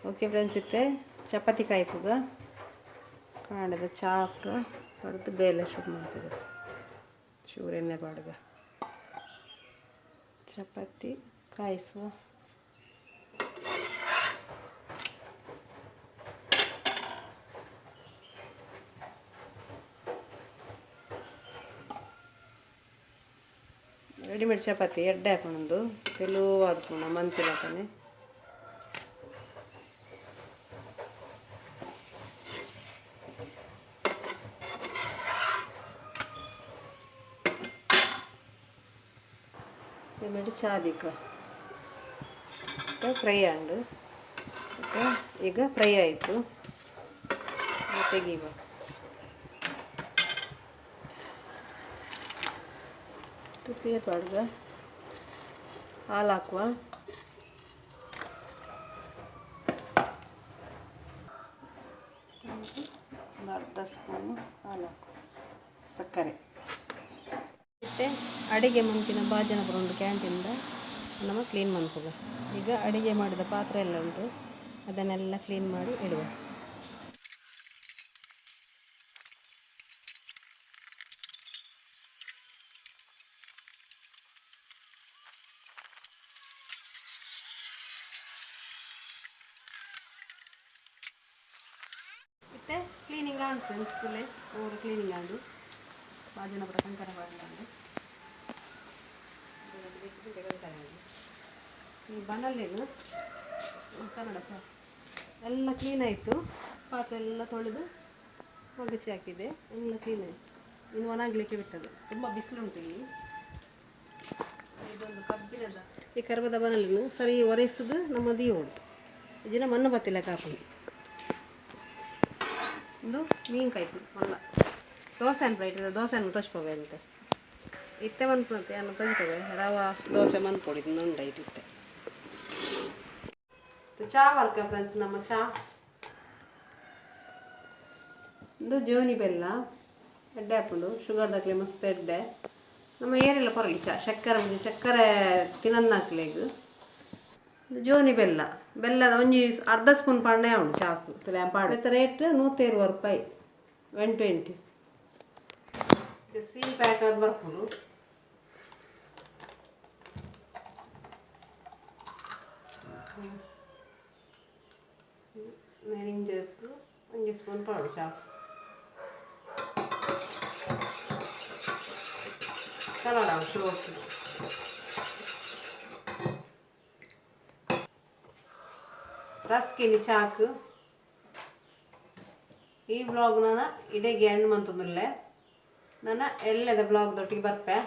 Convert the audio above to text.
Okay friends, ಇತ್ತೆ ಚಪಾತಿ ಕಾಯ್ಪುಗ ಕಾಂಡದ ಚಾಪ್ರ ಪಡ್ದು ಬೇಲೆ ಶುರು ಮಾಡ್ತದೆ. ಚೂರು ಎಣ್ಣೆ ಪಾಡುಗ ಚಪಾತಿ ಕಾಯಿಸುವ. ರೆಡಿಮೇಡ್ ಚಪಾತಿ ಎಡ್ಡೆ ಹಾಕೊಂಡು ತೆಲುವಾದ ಮಂತಿಲಕನೆ. ಆಮೇಲೆ ಚಾದಿಕ ಮತ್ತು ಫ್ರೈ ಆಂಡು. ಮತ್ತು ಈಗ ಫ್ರೈ ಆಯಿತು, ತೆಗೀವ. ತುಪ್ಪಿಗೆ ಪಾಡ್ಗ ಹಾಲು ಹಾಕುವ. ಒಂದು ಅರ್ಧ ಸ್ಪೂನು ಹಾಲು ಹಾಕುವ, ಸಕ್ಕರೆ. ಮತ್ತು ಅಡಿಗೆ ಮಂತಿನ ಬಾಜನ ಉಂಟು ಕ್ಯಾಂಟೀನ್ದ, ನಮ್ಮ ಕ್ಲೀನ್ ಮನ್ಪುಗ. ಈಗ ಅಡಿಗೆ ಮಾಡಿದ ಪಾತ್ರೆ ಎಲ್ಲ ಉಂಟು, ಅದನ್ನೆಲ್ಲ ಕ್ಲೀನ್ ಮಾಡಿ ಇಡುವ. ಮತ್ತು ಕ್ಲೀನಿಂಗ್ ಆಂಡ್ ಫ್ರೆಂಡ್ಸ್, ಪೂರ ಕ್ಲೀನಿಂಗ್ ಆಂಡು ಬಾಜನ ಪೂರ ಕಂಕಣ ಪಾಡ್ಲಾಂಡು. ಈ ಬಣಲೆನು ಕನ್ನಡ ಸಹ ಎಲ್ಲ ಕ್ಲೀನ್ ಆಯಿತು. ಪಾತ್ರೆ ಎಲ್ಲ ತೊಳೆದು ಮಗುಚಿ ಹಾಕಿದೆ, ಎಲ್ಲ ಕ್ಲೀನ್ ಆಯಿತು. ಇನ್ನು ಒಣಗಲಿಕ್ಕೆ ಬಿಟ್ಟದ್ದು. ತುಂಬ ಬಿಸಿಲುಂಟು ಇಲ್ಲಿ. ಇದೊಂದು ಕಬ್ಬಿನದ ಈ ಕರ್ಬದ ಬನಲಿನ ಸರಿ ಒರೆಸುದು ನಮ್ಮ ದೀವೋಡು ಇದಿನ ಮಣ್ಣು ಬತ್ತಿಲ್ಲ ಕಾಪಿ. ಇದು ಮೀನು ಕಾಯ್ತು ಮಲ್ಲ ದೋಸೆ ಅನ್ಪ ಇಟ್ಟಿದ್ದೆ. ದೋಸೆ ಅನ್ನು ತೋಚ್ಕೋವೆ ಅಂತೆ ಇತ್ತೆ ಮನ್ಪುನತ್ತೆ ಅನ್ನು ತೊಂತವೆ. ರವಾ ದೋಸೆ ಮನ್ಪೊಡಿ ಉಂಡ ಇಟ್ಟಿತ್ತೆ. ಚಾ ವರ್ಕ ಫ್ರೆಂಡ್ಸ್, ನಮ್ಮ ಚಾ. ಇದು ಜೋನಿ ಬೆಲ್ಲ ಎಡ್ಡೆ ಹಾಕೊಂಡು ಶುಗರ್ ದಾಕ್ಲೆ ಮಸ್ತ್ ಎಡ್ಡೆ. ನಮ್ಮ ಏರೆಲ್ಲ ಕೊರಲಿ ಚಾ ಸಕ್ಕರೆ ಮುಂಚೆ ಸಕ್ಕರೆ ತಿನ್ನನ್ನಾಕ್ಲೆಗ್. ಇದು ಜೋನಿ ಬೆಲ್ಲ, ಬೆಲ್ಲದ ಒಂಜಿ ಅರ್ಧ ಸ್ಪೂನ್ ಪಾಂಡೆ ಉಂಡು ಚಾಕು ಪಾಡು. ರೇಟ್ 120 ರೂಪಾಯಿ, 120. ಸೀಲ್ ಪ್ಯಾಕ್ ಅದು ಬರ್ಪುಂಡು. ಇಂಜತ್ತು ಒಂಜಿ ಸ್ಪೂನ್ ಪಾಡು ಚಾಕು ಕನ್ನಡ ಶೋಕಿ. ರಸ್ಕಿನಿ ಚಾಕು. ಈ ಬ್ಲಾಗ್ ನಾನು ಇಡೆಗೆ ಎಂಡ್ ಮಂತಂದುಲ್ಲೆ. ನನ್ನ ಎಲ್ಲದ ಬ್ಲಾಗ್ ದೊಟ್ಟಿಗೆ ಬರ್ಪೆ.